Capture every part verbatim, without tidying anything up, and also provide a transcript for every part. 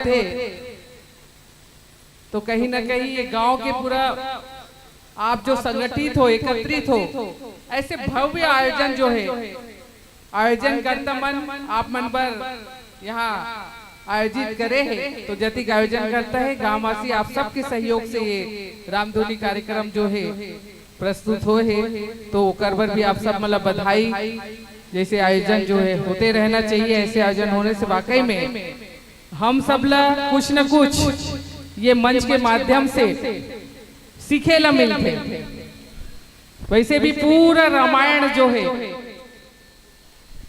थे, तो कहीं ना कहीं ये गांव के पूरा आप जो संगठित हो, एकत्रित हो, ऐसे भव्य आयोजन जो है, आयोजन करता मन आप मन बर यहाँ आयोजित करे है, तो जतिक आयोजन करता है गांववासी, आप सबके सहयोग से ये रामधुनी कार्यक्रम जो है प्रस्तुत हो है, तो ओकर बर भी आप सब मतलब बधाई। जैसे आयोजन जो है होते रहना चाहिए, ऐसे आयोजन होने से वाकई में हम सब ला कुछ न कुछ ये मंच के माध्यम से सीखे ला मिलथे। वैसे भी पूरा रामायण जो है,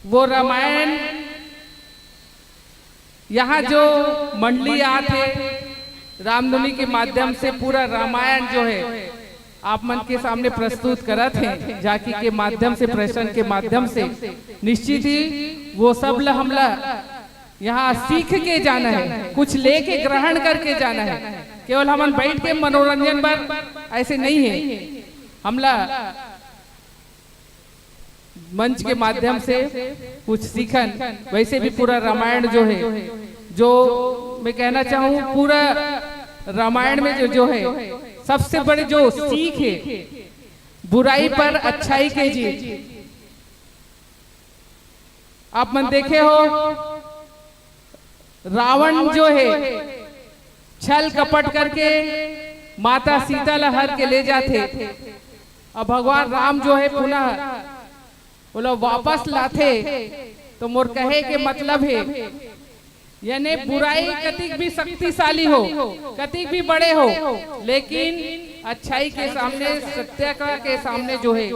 वो रामायण यहाँ जो मंडली आत है, रामधुनी के माध्यम से पूरा रामायण जो है आप मन के सामने प्रस्तुत करत है, झांकी के माध्यम से, प्रदर्शन के माध्यम से। निश्चित ही वो सब ला हमला यहाँ सीख के जाना है, कुछ लेके ग्रहण करके जाना है। केवल हमन बैठ के मनोरंजन बर ऐसे नहीं है, हमला मंच के माध्यम से कुछ सीखन। वैसे भी पूरा रामायण जो है, जो मैं कहना चाहूँ, पूरा रामायण में जो जो है, सबसे बड़े जो सीख है, बुराई पर अच्छाई के जीत। आप मन देखे हो, रावण जो है छल कपट करके माता सीता ला हर के ले जाथे, अब भगवान राम जो है पुनः ओला वापस लाथे। तो मोर कहे के मतलब है, यानी बुराई कतिक भी शक्तिशाली हो, कतिक भी बड़े हो, लेकिन अच्छाई के सामने, सत्य का के सामने जो है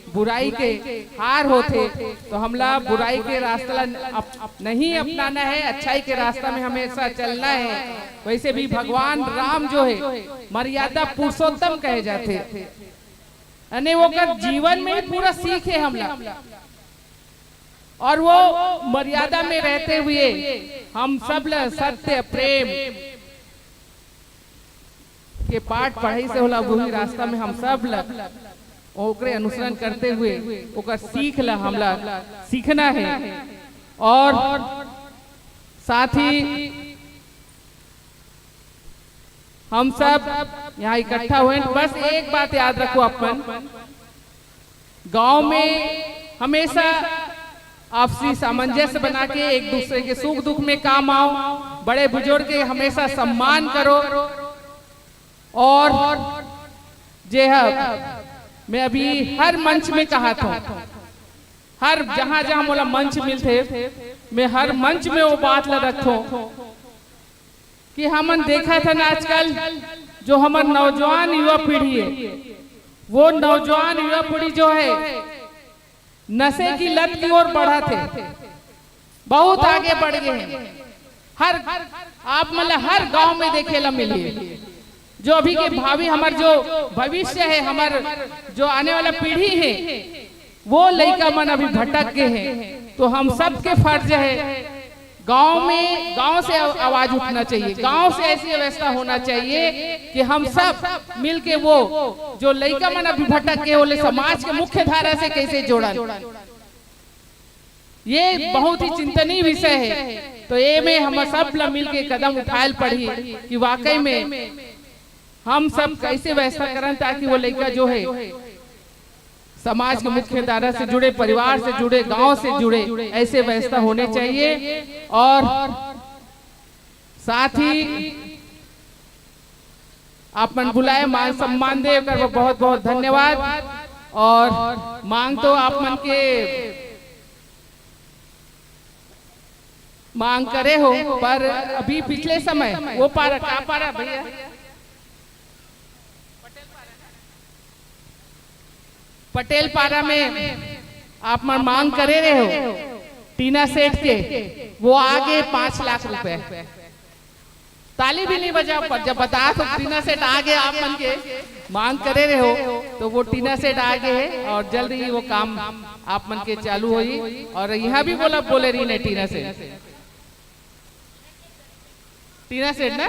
बुराई के हार होथे। तो हमला बुराई के रास्ता ला अप-, नहीं अपनाना है, अच्छाई के रास्ता में हमेशा चलना है। वैसे भी भगवान राम जो है मर्यादा पुरुषोत्तम कहे जाथे, यानी ओकर जीवन में ही पूरा सीख है हमला। और वो मर्यादा में रहते हुए हम सब ल सत्य प्रेम के पाठ पढ़ाई से होला, वही रास्ता में हम सब ल ओकरे अनुसरण करते हुए ओकर सीख ल हमला सीखना है। और साथ ही हम सब यहाँ इकट्ठा हुए हैं, बस एक बात याद रखो अपन, गांव में हमेशा आपसी सामंजस्य बना के एक दूसरे के सुख दुख में काम आओ, बड़े बुजुर्ग के हमेशा सम्मान करो। और जे है, मैं अभी हर मंच में कहा था, हर जहां जहां मोला मंच मिलथे, मैं हर मंच में वो बात ला रखथों कि हमन देखत हन आजकल जो हमर नौजवान युवा पीढ़ी है, वो नौजवान युवा पीढ़ी जो है नशे की लत की ओर बढ़त है, बहुत आगे बढ़ गए हैं। हर आप मतलब हर गांव में देखे ला मिली, जो अभी के भावी हमर जो भविष्य है, हमर जो आने वाला पीढ़ी है, वो लइका मन अभी भटक गए हैं। तो हम सबके फर्ज है गांव में, गांव से आव-, आवाज उठना चाहिए, गांव से ऐसी व्यवस्था होना चाहिए कि हम सब मिलके वो जो लइका मन अभी भटक गए, ओले समाज के मुख्य धारा से कैसे जोड़न। ये बहुत ही चिंतनीय विषय है। तो ये में हम सब ला मिलके कदम उठायल पड़ी कि वाकई में हम सब कैसे व्यवस्था करन ताकि वो लइका जो है समाज के मुख्य धारा से जुड़े, परिवार से जुड़े, गांव से जुड़े, ऐसे व्यवस्था होने चाहिए। और साथ ही आप मन बुलाए, मान सम्मान दे, ओकर बर बहुत बहुत धन्यवाद। और मांग तो आप मन के मांग करे हो, पर अभी पिछले समय वो पारा, का पारा भैया, पटेल पारा में आप मन मांग करे रहे हो टीना सेट के, वो आगे पांच लाख रुपए। ताली भी नहीं बजा, पर जब बता तो टीना सेट आगे आप मन के मांग करे रहे हो, तो वो टीना सेट आगे है और जल्द ही वो काम आप मन के चालू होई। और यहाँ भी बोला, बोले रही ने टीना सेट, टीना सेट ना।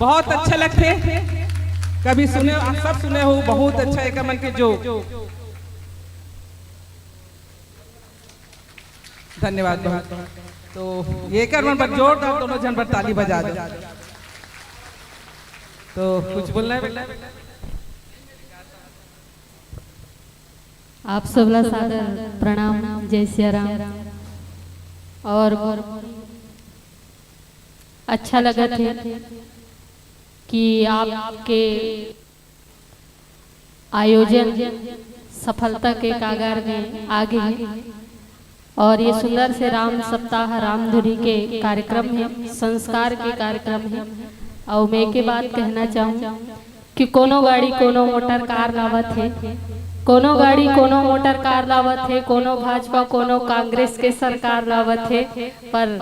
बहुत अच्छा लगथे। कभी सुने, आप सब सुने हो, बहुत अच्छा एक मन के जो। धन्यवाद बहुत। तो ये कर मन पर जोरदार दोनों जन पर ताली बजा दो। तो कुछ बोलना है बेटा? आप सबला सादर प्रणाम, जय सिया राम। और अच्छा लगत हे कि आपके आयोजन सफलता के कागार में आगे हे और ये सुंदर से राम सप्ताह, राम धुनी के कार्यक्रम हे, संस्कार के कार्यक्रम हे। और मैं एक बात कहना चाहूँ कि कोनो गाड़ी कोनो मोटर कार लावत हे, कोनो गाड़ी कोनो मोटर कार लावत हे, कोनो भाजपा कोनो कांग्रेस के सरकार लावत हे, पर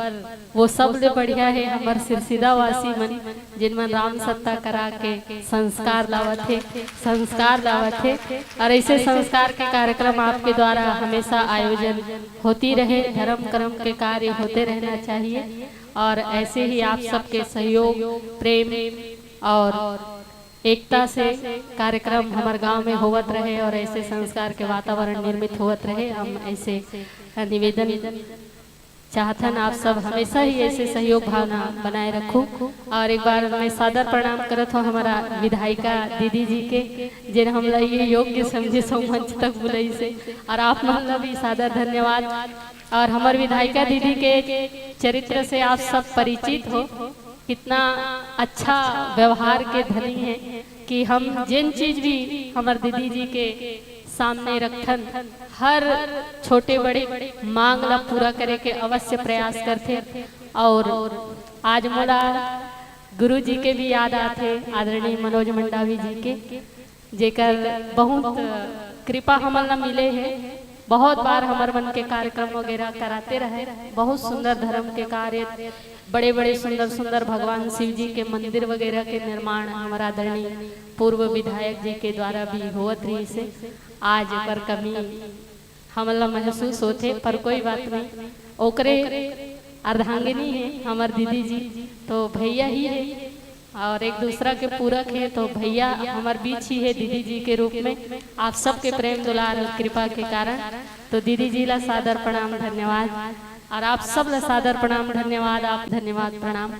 वो सबले बढ़िया हे हमर सिरसिदा वासी मन, जिन मन राम सत्ता करा के संस्कार लावत हे, संस्कार लावत हे। और ऐसे संस्कार के कार्यक्रम आपके द्वारा हमेशा आयोजन होती रहे, धर्म कर्म के कार्य होते रहना चाहिए। और ऐसे ही आप सबके सहयोग, प्रेम और एकता से कार्यक्रम हमर गांव में होवत रहे और ऐसे संस्कार के वातावरण निर्मित होवत रहे। हम ऐसे निवेदन चाहथन, आप सब हमेशा ही ऐसे सहयोग भावना बनाए रखू। और एक बार मैं सादर प्रणाम करत हूँ हमारा विधायिका दीदी जी के, जिन हमला ये योग्य समझे सो मंच तक बुलाई से, और आप मन ला भी सादर धन्यवाद। और हमर विधायिका दीदी के चरित्र से आप सब परिचित हो, कितना अच्छा व्यवहार के धनी है कि हम जिन चीज भी हमर दीदी जी के सामने रखथन, हर छोटे बड़े मांग ला पूरा करे के अवश्य प्रयास करथे। और आज मोला गुरु जी के भी याद आथे, आदरणीय मनोज मंडावी जी के, जेकर बहुत कृपा हमन ला मिले हे। बहुत बार हमर मन के कार्यक्रम वगैरह कराते रहे, बहुत सुंदर धर्म के कार्य, बड़े बड़े सुंदर सुंदर भगवान शिव जी के मंदिर वगैरह के निर्माण हमर आदरणीय पूर्व विधायक जी के द्वारा भी होवत रहिस हे। आज ओकर कमी हमन ला महसूस होथे, पर कोई बात नहीं, ओकरे अर्धांगिनी है हमर दीदी जी, तो भैया ही है और एक दूसरा के पूरक है, तो भैया हमर बीच ही है दीदी जी के रूप में। आप सबके प्रेम दुलार और कृपा के कारण, तो दीदी जी ला सादर प्रणाम, धन्यवाद। और आप सब ला सादर प्रणाम, धन्यवाद, आप धन्यवाद, प्रणाम।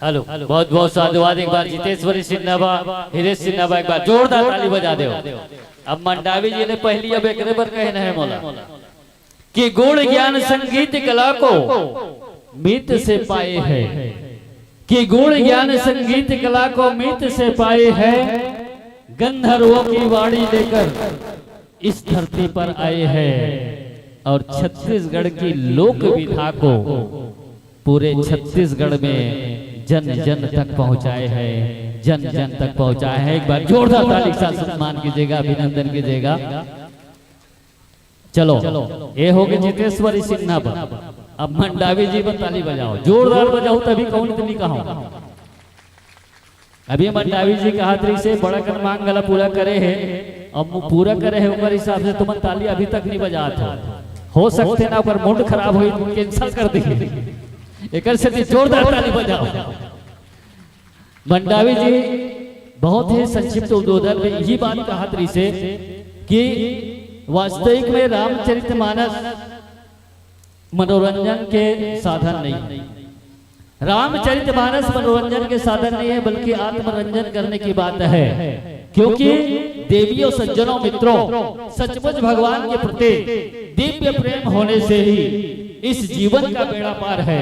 हेलो, बहुत बहुत साधुवाद। एक बार जितेश्वरी सिन्हा बा, हिरेश सिन्हा बा, एक बार जोरदार ताली बजा देव। अब मंडावी जी ने पहली अब एकरे बर कहे नहीं मोला कि गुण ज्ञान संगीत कला को मीत से पाए है, कि गुण ज्ञान संगीत कला को मीत से पाए है, गंधर्वों की वाणी लेकर इस धरती पर आए हैं और छत्तीसगढ़ की लोक विधा को पूरे छत्तीसगढ़ में जन जन तक पहुंचाए हैं, जन जन तक पहुंचाए हैं। एक बार जोरदार ताली के साथ सम्मान कीजिएगा, अभिनंदन कीजिएगा। चलो, ये हो गए जितेश्वरी सिन्हा पर। अब मंडावी जी पर ताली बजाओ, जोरदार बजाओ, तभी कहूं, इतनी कहा। अभी मंडावी जी कहत रहिस हे बड़ा कन मांग ला पूरा करे हे, अब मु-, पूरा करे हे, ओकर हिसाब से तुमन ताली अभी तक नहीं बजात हो। हो सकथे ना ओकर मूड खराब होई, cancel कर दी। एकर से भी जोरदार ताली बजाओ। मंडावी जी बहुत ही संक्षिप्त उद्बोधन में यही बात कहत रहिस हे कि वास्तविक में रामचरितमानस मनोरंजन के साधन नहीं। रामचरितमानस मनोरंजन के साधन नहीं है, बल्कि आत्मरंजन करने की बात है। क्योंकि देवियों, सज्जनों, मित्रों, सचमुच भगवान के प्रति दिव्य प्रेम होने से ही इस जीवन का बेड़ा पार है।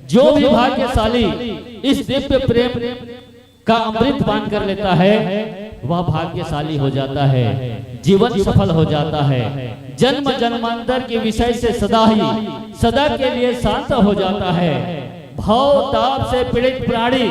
जो भी भाग्यशाली इस दिव्य प्रेम का अमृत पान कर लेता है, वह भाग्यशाली हो जाता है, जीवन सफल हो जाता है, जन्म जन्मांतर के विषय से सदा ही, सदा के लिए शांत हो जाता है। भव ताप से पीड़ित प्राणी